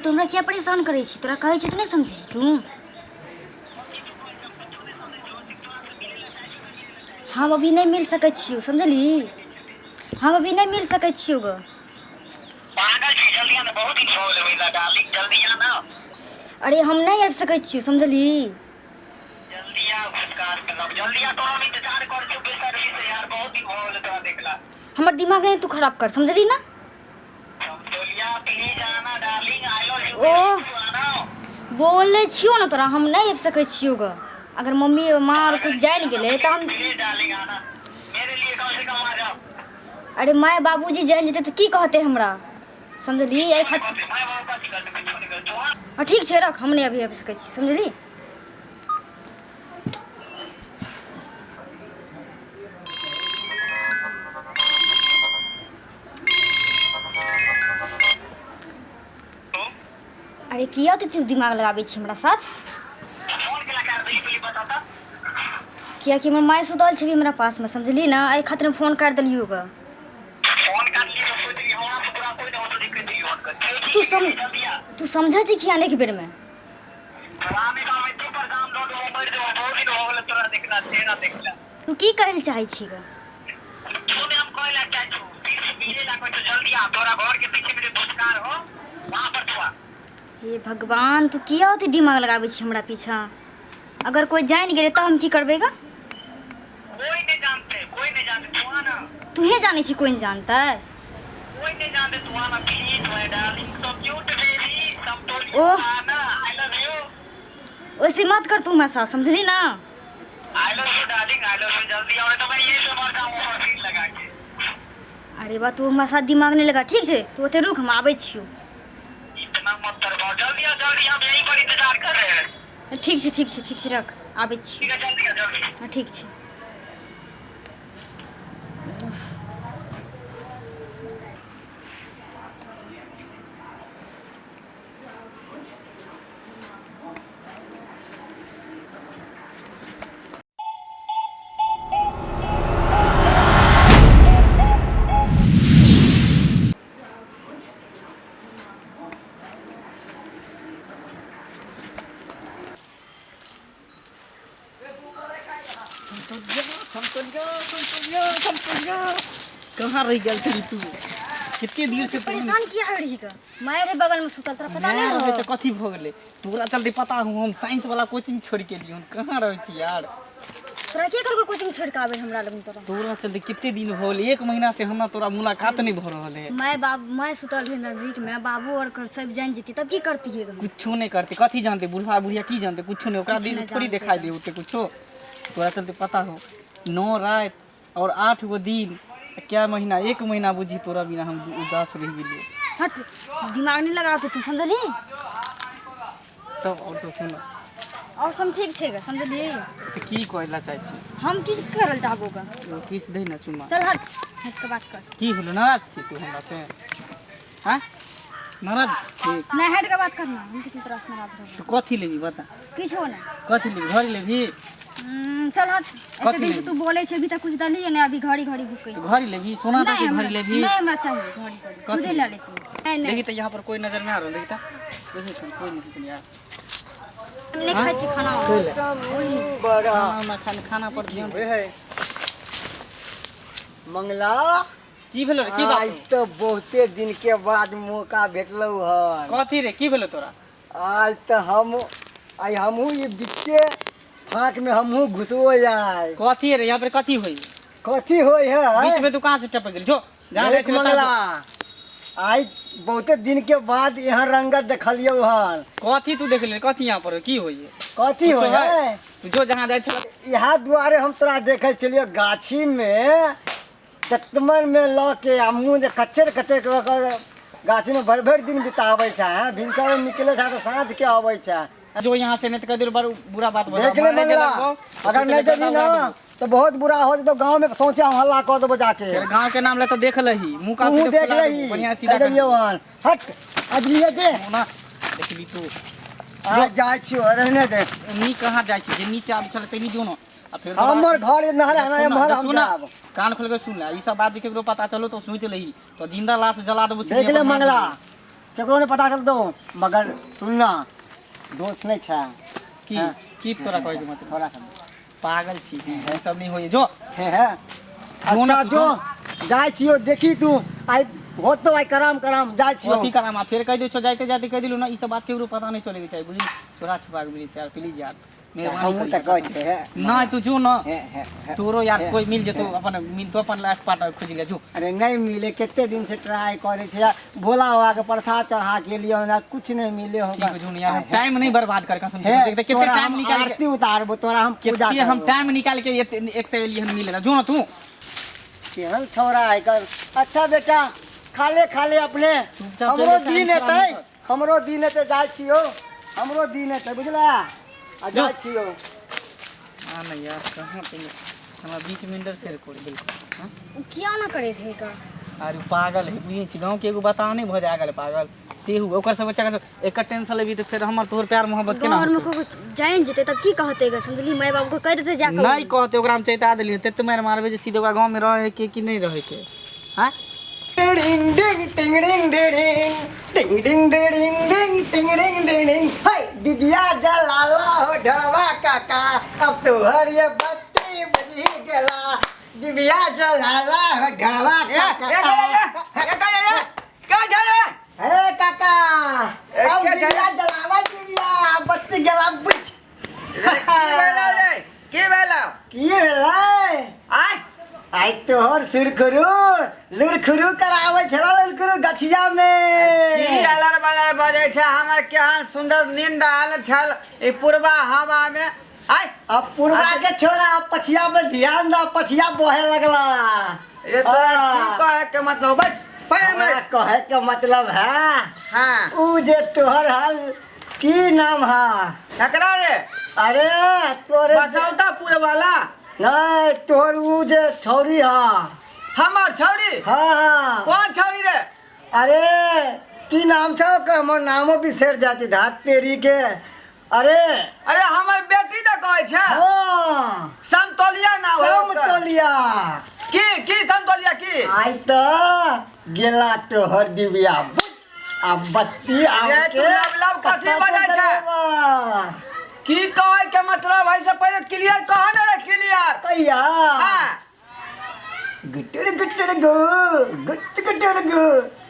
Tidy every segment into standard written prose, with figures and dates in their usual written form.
तू हमरा किया परेशान करै छी? तोरा कहै छी तऽ नहि समझै छी तू? हम अभी नहि मिल सकै छियौ, समझली? हम अभी नहि मिल सकै छियौ ग। पागल छी, जल्दी आना, बहुत दिन भऽ गेलै मिलला डार्लिंग, जल्दी आना। अरे हम नहि आबि सकै छियौ, समझली? जल्दी आ फुटकार के लग, जल्दी आ, तोरा हम इंतजार कर छियौ बेसब्री से यार, बहुत दिन भऽ गेलै तोरा देखला। हमर दिमाग नहि तू खराब कर, समझली ना? समतोलिया प्लीज आना डार्लिंग, I love you. ओह। तू आना। बोलै छियौ ने तोरा, हम नहि आबि सकै छियौ ग। अगर मम्मी माँ आर कुछ जानि गेलै तऽ हम प्लीज डार्लिंग आना, मेरे लिए कम से कम आ जाओ। अरे माय बाबूजी जानि जेतै तऽ की कहतै हमरा, समझली? एहि खातिर माय बाबू कथी करतै? कुछो नहि करतै, तू आ। हँ ठीक छै, रख, हम नहि अभी आबि सकै छी, समझली? अरे किया तऽ तू दिमाग लगाबै छी हमरा साथ? फोन केला काट देली, पहिले बता त। कियाकि हमर माय सुतल छै अभी हमरा पासमे, समझली ने? एहि खातिर हम फोन काटि देलियौ ग। फोन काटली तो सोचली हमरा से तोरा कोई ना होतो दिक्कत दियो फोन कर। तू सम जल्दी आ। तू समझै छी किया नहि एक बेरमे? तोरा नहि तो हम एते परेशान दऽ देबो, मरि जेबो, बहुत दिन हो गेलै तोरा देखला, चेहरा देखला। तू की कहै लए चाहै छी ग? कुछो नहि हम कहै लए चाहै छौ, दिल से मिले ला कहै छौ, जल्दी आ, तोरा घर के पीछे में जे भुसकार हो वहाँ पर तू आ। हे भगवान, तू किया ओते दिमाग लगाबै छी हमरा पीछा? अगर कोई जानि गेलै तऽ हम की करबै ग? कोई नहीं जानते, कोई नहीं जानते, तू आ ना। तूहे जानै छी कोई नहि जानतै? कोई नहीं जानते, तू आना please my darling, so cute baby, समतोलिया। ओह। आना, I love you. ओइसे मत कर तू हमरा साथ, समझली ना? I love you darling, I love you, जल्दी आओ तो मैं ये से मर जाऊं मशीन लगा के। अरे बा, तू हमरा साथ दिमाग नहि लगा, ठीक छै? तू ओतऽ रुक, हम आबै छियौ। इतना मत तड़पाओ, जल्दी आओ जल्दी, हम यहीं पर इंतजार कर रहे हैं। ठीक छै, ठीक छै, ठीक छै, रख, आबै छियौ। ठीक है, जल्दी आओ जल्दी। हँ ठीक छै। संतोलिया, संतोलिया, संतोलिया, कहाँ रह गेल छली तू? कते देर से तू परेशान किया हो रही ग? माय रे बगल में सुतल, तोरा पता मैं नहीं रहै हो? तऽ कथी भऽ गेलै? तोरा चलते पता हूँ हम साइंस वाला कोचिंग छोड़ के एलियै हन। कहाँ रहै छी यार? तोरा के करको कोचिंग छोड़ के आबे हमरा लग तोरा? तोरा चलते कते दिन भऽ गेल, एक महीना से हमरा तोरा मुलाकात नहि भऽ रहल है। माय बाप माय सुतल रहे नजदीक में, बाबू और कर सब जान जेती तब की करती है? कुछो नहि करते। कथी जानते बुढ़वा बुढ़िया? की जानते? कुछो नहि। ओकरा कुछ दिन नहि थोड़ी जानते। देखाई दे ओते कुछो। तोरा चलते पता हो 9 राति और 8 गो दिन, क्या महीना, एक महीना बुझी तोरा बिना हम उदास रहि गेलियै। हट, दिमाग नहीं लगा तू, समझली? तब और सब सुन। और सब ठीक छै ग, समझली? तऽ की कहै ला चाहै छी? हम की करल चाहबो ग? एगो किस दे ना, चुम्मा। चल हट, हट के बात कर। की भेलो, नाराज छी तू हमरा से? हाँ, नाराज छी? नहीं, हट के बात करना, हम किसी तरह से नाराज रहबो। तू कथी लेबी बता। किछो नहीं। कथी लेबी? घड़ी लेबी? चल हट, एते कथी दिन से लेबी? तू बोले छै, अभी तक कुछ दली नहीं, अभी घड़ी घड़ी भुकै तू छै। घड़ी लेबी? सोना नहीं के हमरा घड़ी लेबी? नहीं, हमरा चाहिए घड़ी घड़ी। कथी खुदे लेबी? ले ले तू। नहीं नहीं। देखी तऽ यहाँ पर कोई नजर में आ रहल, देखी तऽ, देखी तऽ कोई नहीं छथिन यार। हम नहीं खाइ छी खाना। बड़ा खाना उना खाना, खाना पर ध्यान। है मंगला। की भेलो रे? की बात आज हौ? तऽ बहुते दिन के बाद मौका भेटलौ हन। कथी रे, की भेलो तोरा? आज तऽ हम आइ हमहूँ ई बिच्चे फाँक में हमहूँ घुसबो जाय। कथी रे, यहाँ पर कथी होई? कथी होइ है? बीच में तू कहाँ से टपक गेल? जो जहाँ जाइ देख छलै तहाँ मंगला, जो। आइ बहुते दिन के बाद यहाँ रंगत देखलियौ हन। कथी तू देख ले? कथी यहाँ पर की होई? कथी कुछो होइ है? है? तू जो जहाँ जाइ छलै। इएह दुआरे हम तोरा देखै छलियौ गाछी में दतमन में लऽ के आ मुँह जे कचर कचर कऽ कऽ गाछी में भरि भरि दिन बिताबै छै। हैं, भिनसर में निकलै छै तऽ साँझ के अबै छै। जो यहाँ से, नहीं तो कह दिलो बड़ बुरा बात बता। देख ले मारे जे मंगला, लगबो, अगर तो नहीं चले देबी दादा ना उड़ा देबो। तो बहुत बुरा हो जेतौ, गाँव में सोचे हम हल्ला कऽ देबो जाके। फिर गांव के नाम ले तो देख लही, मुंह का तू देख लही। बढ़िया सीधा कह कर देलियौ हन, हट अजलिए दे। ना देखली तू। आ जाइ छियौ, रहने दे। नी कहाँ जाइ छी? जे नीचे आबै छलै तनी जो न आ फेर हमर घर जे नहर है ना, एम्हर हम सुन ना, जायब। कान खोल के सुन ले, ई सब बात जे केकरो पता चलो तो सोच लही तो जिंदा लाश जला देबो। देख ले मंगला। केकरो नहीं पता चलतो मगर सुनना दोस्त नहीं छै। की हाँ। की तोरा कहै के मतलब? थोड़ा सा। पागल छी, ई सब नहीं होइए जो। हे हे। जो ना। अच्छा जो जाइ छियो, देखी तू आइ होतो, आइ कराम कराम जाइ छियो। अथी कराम आ फेर कहि दै छौ, जाइते जाइते कहि दिलु ना, ई सब बात केकरो पता नहीं चले के चाही, बुझली? चोरा छुपा के मिलै छै यार, प्लीज यार, मेहरबानी हमहूँ करी। तऽ कहै छियै हे। नहीं तू जो ना। हे हे हे। तोरो यार कोई मिल जेतो अपन, मिल तो अपन लाइफ पार्टनर खोज ले जो। अरे नहीं मिले, कितने दिन से ट्राई करे छे यार, भोला बाबा के प्रसाद चढ़ा के लिए ना कुछ नहीं मिले होगा। ठीक हो जो यार, टाइम नहीं बर्बाद कर, कसम से हे, कितने तोरा टाइम हम निकाल के आरती उतारबो तोरा, हम पूजा कितने हम करबो। टाइम निकाल के एक तो एलिए हम मिले जो ना तू। केहन छौड़ा है कर। अच्छा बेटा, खाले खाले अपने। चुपचाप हमरो चले, दिन टाइम हेतै, खराब। हमरो दिन हेतै, जाइ छियौ, हमरो दिन हेतै, बुझला? आ जो। जाइ छियौ। हाँ नहीं यार, कहाँ पे ये? हमरा बीच में इंटरफेयर कर बिल्कुल, हाँ? ओ किया ना करे रहेगा? अरे उ पागल है, बुझै छी, गाँव के एगो बता नहीं भऽ जाय गेल पागल से हुए, ओकर सब बच्चा के एकर टेंशन लेबी तऽ फेर हमर तोहर प्यार मोहब्बत केना गाँव में होतौ? कोई जान जेतै तब की कहतै गे, समझली? माय बाबू के कहि देतै जाके। नहीं कहते, ओकरा हम चेता देलियै, तेते मारि मारबै जे सीधे ओकरा गाँव में रहे के कि नहीं रहे के। हाँ टिंग डिंग टिंग डिंग डिंग टिंग डिंग डिंग डिंग टिंग डिंग डिंग, हाय दिदिया जलाला हो ढड़वा काका, अब तोहर ये बत्ती बुझी गेला, दिबिया जलाला हो ढड़वा काका। हे काका, अब दिबिया जलावा, दिबिया बत्ती जला बुझ। की भेलौ? की भेलै? आय। आइ तोहर सुरखुरु लुरखुरु कराबै छला, लुरखुरु गछिया में। की अलर बलर बजै छै? हमर केहन सुन्दर नींद आयल छल ई पूर्वा हवा में। आय। अब पूर्वा के छोड़ा, अब पछिया में ध्यान दा, पछिया बहे लगला। ये तोरा की हाँ। कहे के मतलब? बच पहिले हमरा बच। कहे के मतलब है, हाँ। ऊ जे तोहर हाल की नाम है? ककरा रे? अरे तोरे। बसौतापुर वाला? नहीं, तोहर ऊ जे छौरी है। हमर छौरी? हाँ हाँ। कौन छौरी रे? अरे की नाम छौ ओकर? हमर नामो बिसरि जाती, धात तेरी के। अरे अरे हमर बेटी तऽ कहै छै। हाँ। समतोलिया नाम है ओकर। समतोलिया। की की समतोलिया की? आइ तऽ गेला तोहर दिव्या बुझ, आ बत्ती आब रे, तू के लब लब कथी कतऽ बजै से छै? जलेबा? की कहै के मतलब है से पहिले क्लियर कह ने रे, क्लियर। कहिया? हाँ। गुटुर गुटुर गु गुट गुटुर गु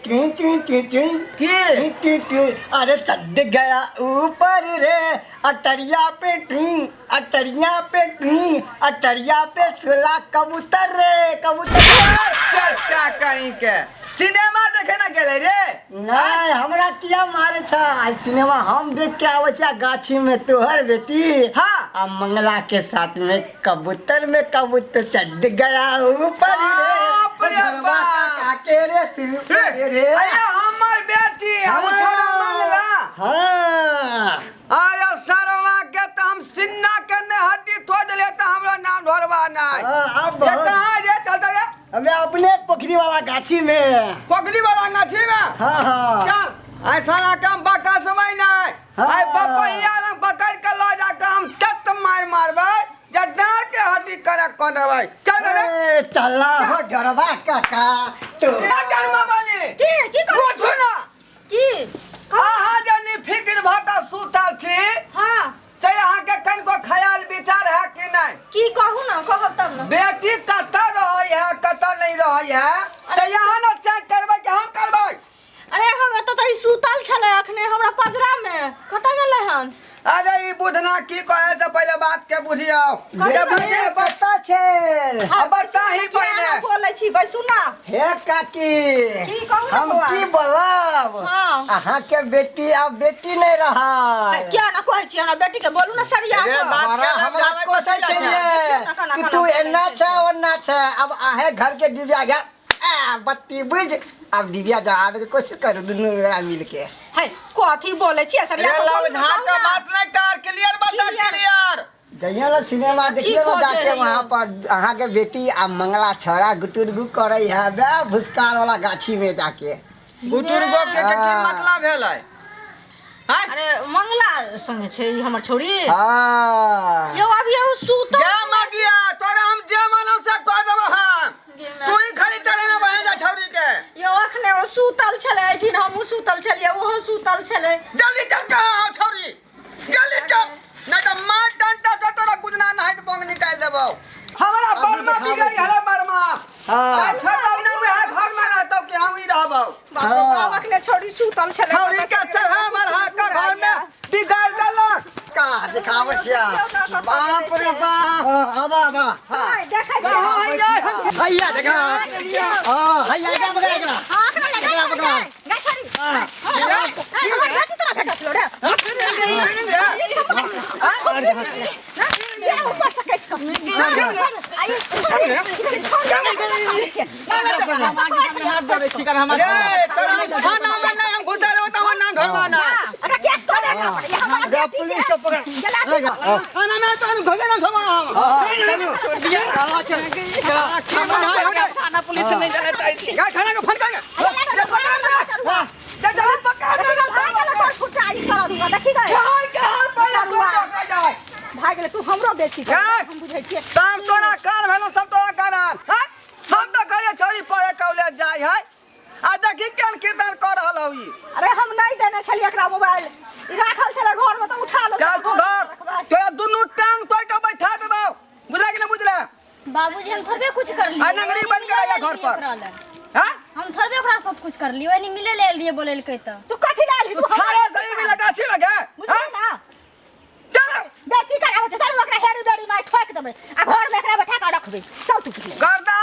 टी टी टी टी। की? टी टी टी, अरे चढ़ गया ऊपर रे अटरिया पे टी, अटरिया पे टी, अटरिया पे सोला कबूतर रे कबूतर। चर्चा कहीं के सिनेमा देखे ना गेलै रे? नहीं, हमरा किया मारे छ? आइ सिनेमा हम देख के आबै छियै, गाछी में तोहर बेटी हाँ। आ मंगला के साथ में कबूतर में कबूतर चढ़ गया ऊपर रे। बाप रे घरवा बाप। काका के रे तू रे, रे। अरे हमर बेटी आ उ छोरा मंगला? हाँ। अरे सरवा के तऽ हम सिन्ना के ने हड्डी तोड़ देलियै तऽ हमरा नाम ढोरबा नहि। हाँ, अब ये बहुत- कहाँ रे चलता रे? हमें अपने पोखरी वाला गाछी में। पोखरी वाला गाछी में? हाँ हाँ। चल, आइ सारा काम बका समय नहि। हाँ। आइ बपैया लग पकड़ के लऽ जाके हम तत मार मारबै जे डाँड़ के हड्डी करक कऽ देबै। चल रे। ए, चला हो डरवा काका तो। ना डरमा वाली। की की कहै? उठू ना। की? अहाँ जे निफिक्र भऽ कऽ सुतल छी हाँ। से अहाँके कनिको ख्याल विचार है कि नहि? की कहू ना, कहब तब ना। बेटी कतऽ रहै है कतऽ नहि रहै है से अहाँ ने चेक करबै कि हम करबै? अरे हम एतऽ तऽ ई सुतल छलै अखने हमरा पजरा में, कतऽ गेलै हन? अरे ई बुधना की कहे से पहिले बात के बुझियौ। जे बुझिए कतऽ छल? आ बच्चा ही पहिले। बोलै छी भाई, सुना। हे काकी। की कहू ना हम बौआ? की बोलब? हाँ। अहाँ के बेटी अब बेटी नहीं रहा। किया ना कहै छी हमरा बेटी के, बोलू ना सरिया रे कऽ। बात हमरा के हमरा लग कोसै जाबै छलियै कना कि कना तू बोलै एना छै। छै ओना छै, अब अहे घर के डिबिया गया, आ, बत्ती बुझ, अब डिबिया जलाबे के कोशिश करू दुनू गोरा मिल के। है कथी बोलै छियै सरिया रे कऽ, लव बोलू ना, झा कहू के ना। बात नहीं कर, क्लियर बता। क्लियर। क्लियर। जइयो ना सिनेमा देखियो ना खोजे जाके रहियो? वहाँ पर अहाँ के बेटी आ मंगला छोरा गुटुर गु करे है बे भुसकार वाला गाछी में जाके। गुटुर गो के के की हाँ। मतलब भेलै? आँय? अरे मंगला संगे छै ई हमर छौरी। हाँ। यौ अभी यौ सुतल। जा मगिया, तोरा हम जे मानो से कह देबो हम। गे माय। तू ही खाली चले ना बहे जा छौरी के। यौ अखने ओ सुतल छलै एहिठिन, हमहूँ सुतल छलियै, ओहो सुतल छलै। जल्दी चल, कहाँ हो छौरी? जल्दी चल, नहीं तो मार डंडा से तोरा गुजना नहीं बंग निकाल देबो। हमरा अभी बर्मा दिखाबै बिगड़ी छी। हले बर्मा। हाँ। चाहे छोड़ौ ना, वएह घर में रहतौ कि हम ही रहबौ। बाप रे बाप, अखने छौरी सुतल छलै। छौरी के चढ़ा बढ़ा के घर में बिगाड़ देलक। का दिखाबै छियै? बाप रे बाप। हाँ, आबा आबा। हाय, देखै छियै। कहाँ है? हैया देखा। हाँ, हैया एकरा पकड़ एकरा। हाँ, अखने लगा एकरा पकड़। गै छौरी। हाँ, हमर बेटी तोरा भेटल छलौ रे। ये ऊपर से कैस कऽ। आई, हाथ धरै छी कारण हमरा रे तोरा थाना में नहीं हम घुसा रहो तो नाम धरवाना। अरे केस कऽ दे एकरा पर, ये हमर रे, पुलिस के पकड़। जला दे। थाना में तो हम घुसे ना धरवा हम। हाँ, चलू। हाँ, चल। एकरा। थाना पुलिस से नहीं जाना चाहै छी। गाय खाना के फोन कर। रे पकड़ ले। हाँ, रे जल्दी पकड़ ले रे। भाग गेलै तोर फुटा ई सरल हुआ, देखी गए। हाल के हाल पहले चलुआ। तोड़ जाए। भाग गेलै, तू हमरो बेटी के, गए। हम बुझै छियै। सब तोरा कान भेलो, सब तोरा कारण हैं? हम तो करे छोरी पढ़े कॉलेज जाय है आ देखी केहन कीर्तन कर रहल हौ ई। अरे हम नहीं देने छलियै एकरा मोबाइल, ई राखल छलै घर में तऽ उठा लेलकै। चल तू घर, तोरा दुनू टांग तोड़ के बैठा देबौ, बुझला कि नहीं बुझला? बाबूजी, हम थोड़बे कुछ कर आ नंगरी बन के रह जा घर पर। हैं? हम थोड़बे ओकरा साथ कुछ कर लियो, एनी मिले ले लिए बोलेलकै तऽ। तू कथी लए एलही? तू तू हमरा छाड़ा से ही मिला गाछी में गे। बुझली हैं? ना? चल। बेइज्जती कराबै छै, चल ओकरा हेरी बेरी मारि ठोकि देबै आ घर में एकरा बैठा कऽ रखबै। चल तू। गर्दा